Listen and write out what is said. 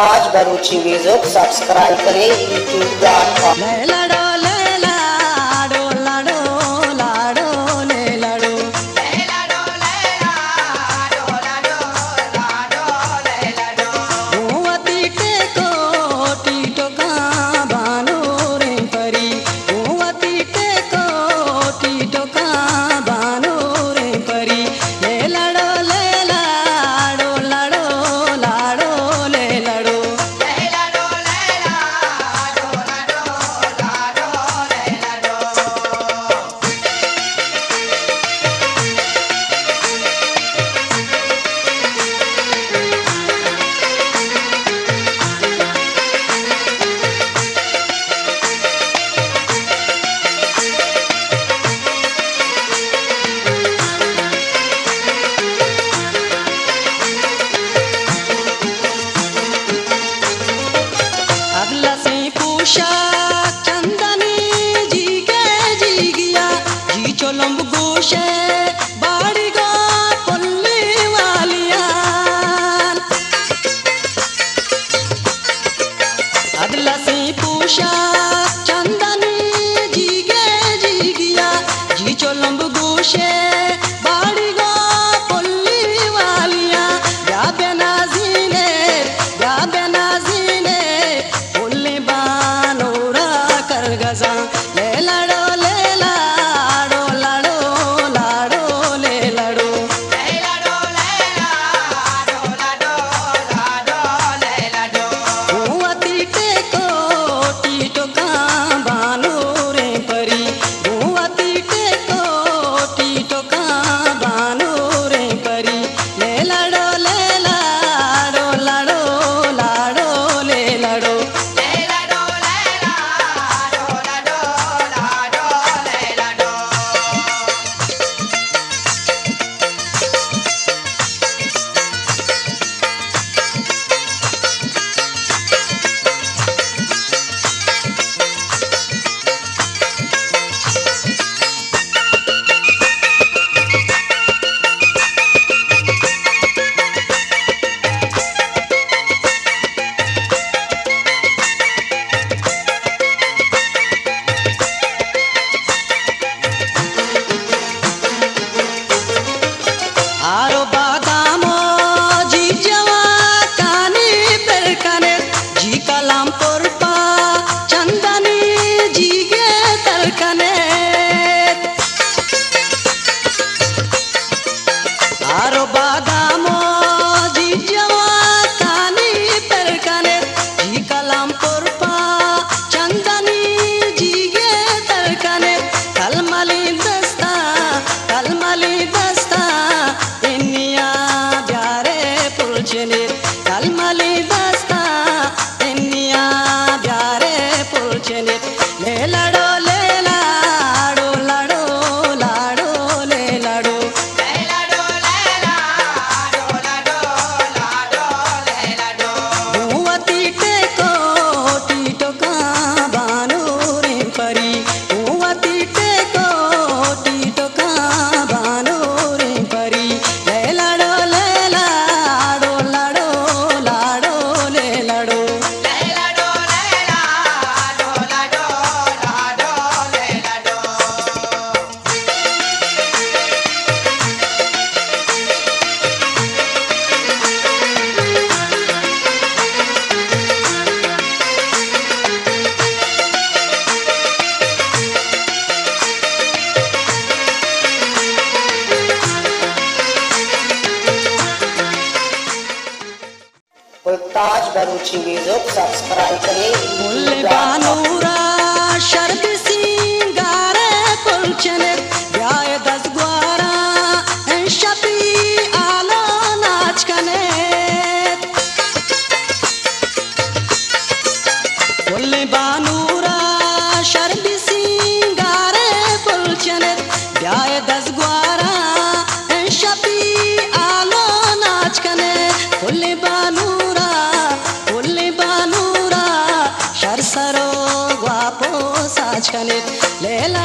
آج Balochi music subscribe کریں YouTube dot com. اگلسیں پوشاک چندنی جیگے جیگیا، جی چو لمب گوشے باڑیگا پلی والیان۔ اگلسیں پوشاک چندنی جیگے جیگیا، جی چو لمب گوشے باڑیگا پلی والیاں۔ بیا بنازینے، بیا بنازینے، پلیں بانورا کرگزاں۔ لے لڑو، لے لاڑو، لڑو، لاڑو، لے لڑو۔ گوں وتی ٹیکو ٹیٹکاں بانوریں پری، گوں وتی ٹیکو ٹیٹکاں بانوریں پری۔ لے لڑو، لے لاڑو، لڑو، لاڑو، لے لڑو۔ آرو بادامو جی جواکانی پر کنت، جی کلام پر پا چندنی جیگے تر کنت۔ آرو بادامو جی جواکانی پر کنت، جی کلام پر پا چندنی جیگے تر کنت۔ کلملی دستا، کلملی دستا، انیا بیارے پلچنت۔ کلملی دستا، انیا بیارے پلچنت۔ لے لڑو، لے لاڑو، لڑو، لاڑو، لے لڑو۔ گوں وتی ٹیکو ٹیٹکاں بانوریں پری، گوں وتی ٹیکو ٹیٹکاں بانوریں پری۔ لے لڑو، لے لاڑو، لڑو، لاڑو، لے لڑو۔ گلتاج بلوچی میوزک سبسکرائب کریں۔ گل بانورا شر بہ سینگارے پلچنت، بیائے دزگوارا انشپی آلو ناچ کنت۔ گل بانورا شر بہ سینگارے پلچنت، بیائے دزگوارا انشپی آلو ناچ کنت۔ پل بانورا، پل بانورا، شر سرو گواپو ساچ کنت۔ لیلا